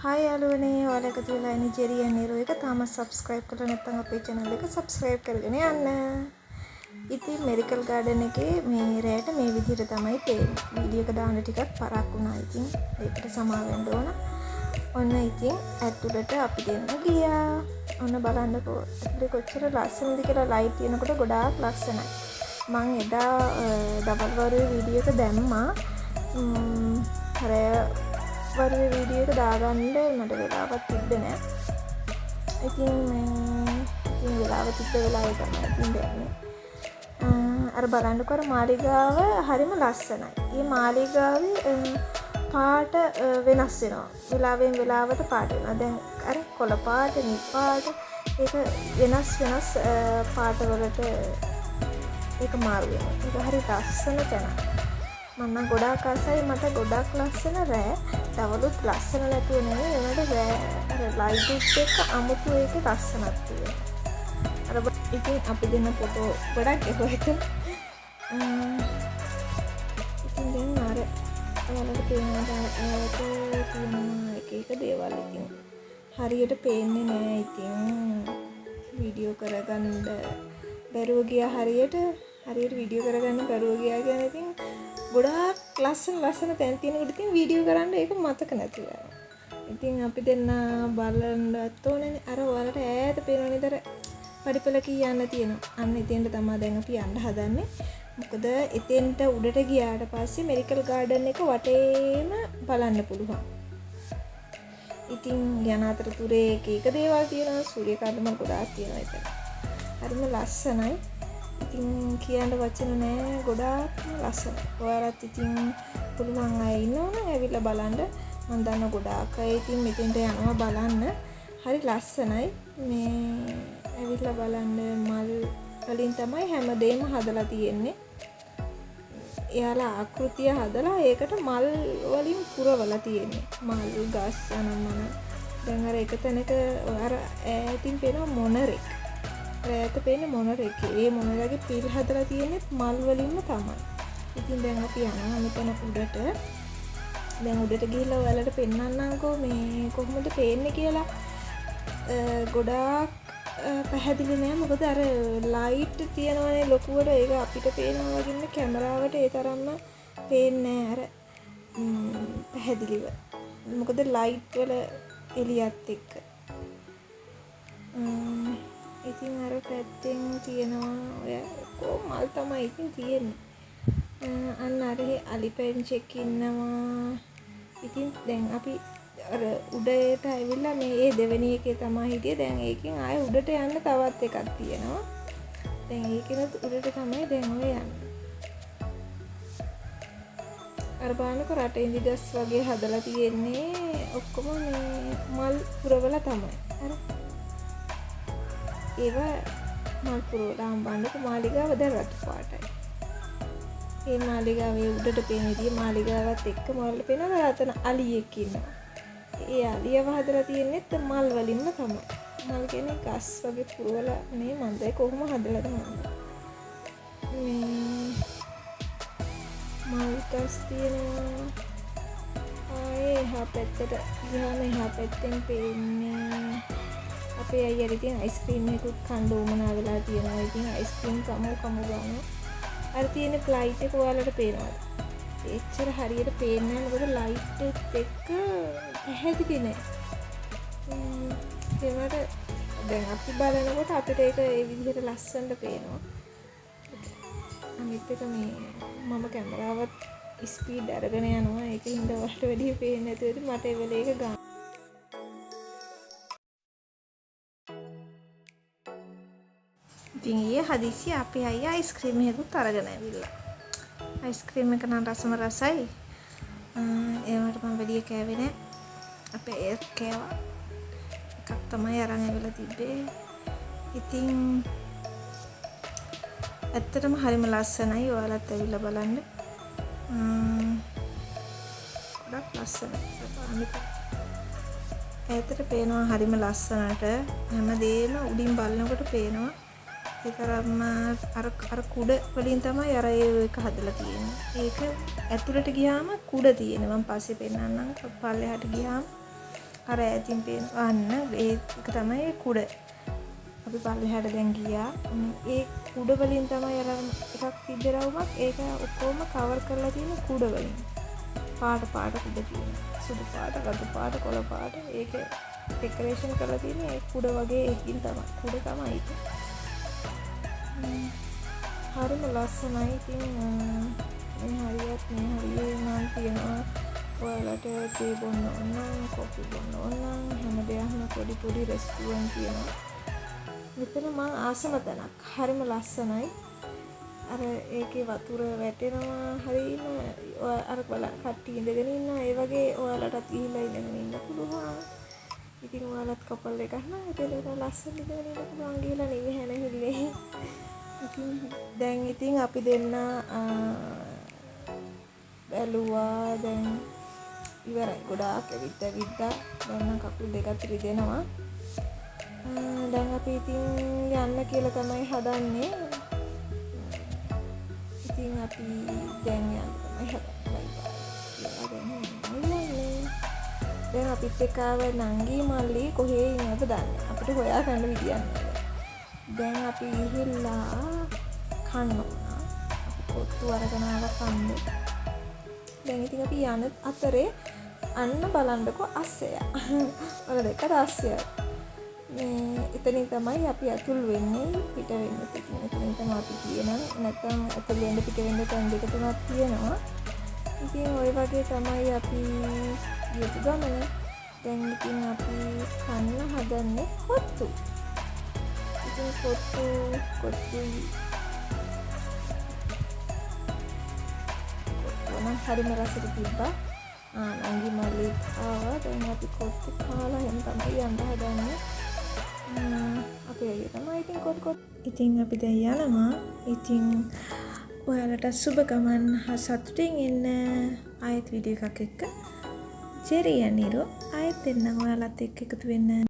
Hi යාළුවනේ, ඔයාලා එකතු වෙලා ඉන්නේ ජෙරි ඇන්ඩ් නෙරෝ එක තාම සබ්ස්ක්‍රයිබ් කරලා නැත්නම් අපේ channel එක සබ්ස්ක්‍රයිබ් කරගෙන යන්න. ඉතින් මෙරිකල් ගාඩන් එකේ මේ රැයට මේ විදිහට තමයි පේන්නේ. වීඩියෝ එක දාන්න ටිකක් පරක් වුණා. ඉතින් ඒකට සමා වෙන්න ඕන. ඔන්න ඉතින් ඇතුළට අපි දෙන්න ගියා. ඔන්න බලන්නකෝ ඇතුලේ කොච්චර ලස්සනද කියලා. ලයිට් තියෙනකොට ගොඩාක් ලස්සනයි. මං එදා දවල් වරුවේ වීඩියෝ එක දැම්මා. රෑ වරුවේ වීඩියෝ එක දාගන්න මට වෙලාවක් තිබ්බේ නෑ. ඉතින් මේ ඉතින් වෙලාව තිබ්බ වෙලාවේ තමයි ඉතින් දැම්මේ. අර බලන්නකෝ අර මාලිගාව හරිම ලස්සනයි. මේ මාලිගාවේ පාට වෙනස් වෙනවා. වෙලාවෙන් වෙලාවට පාට වෙනවා. දැන් අර කොළ පාට, නිල් පාට, ඒක වෙනස් වෙනස් පාට වලට ඒක මාරු වෙනවා. ඒක හරි ලස්සන තැනක්. මං නම් ගොඩාක් ආසයි. මට ගොඩක් ලස්සන රෑ. දවලුත් ලස්සන නැතුව නෙමෙයි. ඒ වුණාට රෑ අර ලයිට් එක්ක අමුතු ඒකේ ලස්සනක් තියෙනවා. අර ඉතින් අපි දෙන්න ෆොටෝ ගොඩක් ගැහුවා එතන. ඉතින් දැන් අර ඔයාලට පේනවා ඈත තියෙනවා එක එක දේවල්. ඉතින් හරියට පේන්නේ නෑ. ඉතින් වීඩියෝ කරගන්න බැරුව ගියා. හරියට හරියට වීඩියෝ කරගන්න බැරුව ගියා කියන්නේ ඉතින් ගොඩාක් ලස්සන ලස්සන තැන් තියෙනකොට ඉතින් වීඩියෝ කරන්න ඒක මතක නැතුව යනවා. ඉතින් අපි දෙන්න බලන්නත් ඕනේනේ. අර ඔයාලට ඈත පේනවා නේද අර පඩිපෙළකින් යන්න තියෙනවා. අන්න එතෙන්ට තමයි දැන් අපි යන්න හදන්නේ. මොකද එතෙන්ට උඩට ගියාට පස්සේ මෙරිකල් ගාඩන් එක වටේම බලන්න පුළුවන්. ඉතින් යන අතරතුරේ එක එක දේවල් තියෙනවා. සූර්යකාන්ත මල් ගොඩාක් තියෙනවා එතන. හරිම ලස්සනයි. ඉතින් කියන්න වචන නෑ, ගොඩාක්ම ලස්සනයි. ඔයාලත් ඉතින් පුළුවන් අය ඉන්නවනම් ඇවිල්ලා බලන්න. මං දන්නවා ගොඩාක් අය ඉතින් මෙතෙන්ට යනවා බලන්න. හරි ලස්සනයි. මේ ඇවිල්ලා බලන්න. මල් වලින් තමයි හැමදේම හදලා තියෙන්නේ. එයාලා ආකෘතිය හදලා ඒකට මල් වලින් පුරවලා තියෙන්නේ. මල් ගස් අනම්මන. දැන් අර එක තැනක අර ඈතින් පේනවා මොනරෙක්. අර ඈත පේන්නේ මොනරෙක්. ඒ මොනරගේ පිල් හදලා තියෙන්නේ මල් වලින්ම තමයි. ඉතින් දැන් අපි යනවා මෙතන උඩට. දැන් උඩට ගිහිල්ලා ඔයාලට පෙන්නන්නම්කෝ මේ කොහොමද පේන්නේ කියලා. ගොඩාක් පැහැදිලි නෑ. මොකද අර ලයිට් තියෙනවනේ ලොකුවට, ඒක අපිට පේනවා වගේම කැමරාවට ඒ තරම්ම පේන්නේ නෑ අර පැහැදිලිව. මොකද ලයිට් වල එළියත් එක්ක. ඉතින් අර පැත්තෙන් තියෙනවා ඔය ඔක්කොම මල් තමයි ඉතින් තියෙන්නේ. අන්න අර අලි පැංචෙක් ඉන්නවා. ඉතින් දැන් අපි අර උඩට ඇවිල්ලා මේ ඒ දෙවෙනි එකේ තමයි හිටියේ. දැන් ඒකෙන් ආයෙ උඩට යන්න තවත් එකක් තියෙනවා. දැන් ඒකෙනුත් උඩට තමයි දැන් ඔය යන්නේ. අර බලන්නකෝ රට ඉඳි ගස් වගේ හදලා තියෙන්නේ ඔක්කොම මේ මල් පුරවලා තමයි. අර ඒවා මල් පුරවලා බලන්නකෝ මාලිගාව දැන් රතු පාටයි. ඒ මාලිගාවේ උඩට පේන විදිය මාලිගාවත් එක්ක මල්ල පේනවා. අතන අලියෙක් ඉන්නවා. ඒ අලියව හදලා තියෙන්නෙත් මල් වලින්ම තමයි. මල් කියන්නේ ගස් වගේ පුරවලා නේ. මන්ද ඒ කොහොම හදලාද මන්ද. මේ මල් ගස් තියෙනවා. ආයේ එහා පැත්තට ගියාම එහා පැත්තෙන් පේන්නේ අපේ අයියාට ඉතින් අයිස්ක්‍රීම් එකකුත් කන්න උවමනා වෙලා තියෙනවා. ඉතින් අයිස්ක්‍රීම් කමු කමු ගානවා. අර තියෙන ෆ්ලයිට් එක ඔයාලට පේනවද? එච්චර හරියට පේන්නේ නැහැ. මොකද ලයිට් එකත් එක්ක පැහැදිලි නෑ. ඒ වුණාට දැන් අපි බලනකොට අපිට ඒක ඒ විදිහට ලස්සනට පේනවා. අනිත් එක මේ මම කැමරාවත් ස්පීඩ් අරගෙන යනවා. ඒක හින්දා ඔයාලට වැඩි පේන්නේ නැතුව ඇති. මට ඒ වෙලේ ඒක ගන්න. ඉතින් ඊයේ හදිස්සියේ අපේ අයියා අයිස්ක්‍රීම් එකකුත් අරගෙන ඇවිල්ලා. අයිස්ක්‍රීම් එක නම් රසම රසයි. ඒ වුණාට මම වැඩි කෑවේ නෑ. අපේ අයියත් කෑවා. එකක් තමයි අරන් ඇවිල්ලා තිබ්බේ. ඉතින් ඇත්තටම හරිම ලස්සනයි. ඔයාලත් ඇවිල්ලා බලන්න. ගොඩක් ලස්සනයි. ඈතට පේනවා හරිම ලස්සනට. හැමදේම උඩින් බලනකොට පේනවා. ඒ තරම්ම අර කුඩ වලින් තමයි අර ඒ එක හදලා තියෙන්නේ. ඒක ඇතුළට ගියාම කුඩ තියෙනවා. මම පස්සේ පෙන්නන්නම්. පල්ලෙහාට ගියාම අර ඈතින් පේන අන්න ඒක තමයි කුඩ. අපි පල්ලෙහාට දැන් ගියා. ඒ කුඩ වලින් තමයි අර එකක් තිබ්බ රවුමක්, ඒක ඔක්කොම කවර් කරලා තියෙන කුඩ වලින්. පාට පාට කුඩ තියෙනවා. සුදු පාට, රතු පාට, කොළ පාට. ඒක ඩෙකරේෂන් කරලා තියෙන්නේ ඒ කුඩ වගේ එකකින් තමයි. කුඩ තමයි ඉතින්. හරිම ලස්සනයි. ඉතින් මේ හරියත් මේ හරියේ නම් තියෙනවා ඔයාලට තේ බොන්න ඕන නම්, කොෆි බොන්න ඕන නම් හැම දෙයක්ම පොඩි පොඩි රෙස්ටුරන්ට් තියෙනවා. මෙතන මං ආසම තැනක්. හරිම ලස්සනයි. අර ඒකේ වතුර වැටෙනවා හරිම අර බලන්න කට්ටිය ඉඳගෙන ඉන්නවා. ඒ වගේ ඔයාලටත් ගිහිල්ලා ඉඳගෙන ඉන්න පුළුවන්. ඉතින් ඔයාලත් කපල් එකක් නම් එතන ලස්සන ඉඳගෙන ඉන්න පුළුවන් ගිහිල්ලා නිවි හැනහිල්ලේ. ඉතින් දැන් ඉතින් අපි දෙන්න බැලුවා. දැන් ඉවරයි. ගොඩාක් ඇවිත් ඇවිද්දා. දැන් නම් කකුල් දෙකත් රිදෙනවා. දැන් අපි ඉතින් යන්න කියලා තමයි හදන්නේ. ඉතින් අපි දැන් යන්න තමයි හදන්නේ. බයි බයි කියලා දැන් යන්නේ. දැන් අපිත් එක්ක ආව නංගි මල්ලි කොහේ ඉන්නවද දන්නේ නැහැ. අපිට හොයාගන්න විදියක් නෑ. දැන් අපි ගිහිල්ලා කන්න ඕන. අපි කොත්තු අරගෙන ආවා කන්න. දැන් ඉතින් අපි යන අතරේ අන්න බලන්නකෝ අස්සයා. ඔයාලා දැක්කද අස්සයා? මේ එතනින් තමයි අපි ඇතුල් වෙන්නේ, පිට වෙන්නේ. ඉතින් එතනින් තමයි අපි ගියේ නම් නැත්තම් ඇතුල් වෙන්න පිට වෙන්න තැන් දෙක තුනක් තියෙනවා. ඉතින් ඔය වගේ තමයි අපි ගියපු ගමන. දැන් ඉතින් අපි කන්න හදන්නේ කොත්තු. ඉතින් කොත්තු කොත්තුයි කොත්තුව නම් හරිම රසට තිබ්බා. ආ නංගි මල්ලිත් ආවා. දැන් අපි කොත්තු කාලා එහෙම තමයි යන්න හදන්නේ. අපේ අයියා තමයි ඉතින් කොත්තු කොත්තු. ඉතින් අපි දැන් යනවා. ඉතින් ඔයාලට සුබ ගමන්, සතුටින් ඉන්න. ආයෙත් වීඩියෝ එකක් එක්ක ජෙරි ඇන්ඩ් නිරෝ ආයෙත් එන්නම් ඔයාලත් එක්ක එකතු වෙන්න.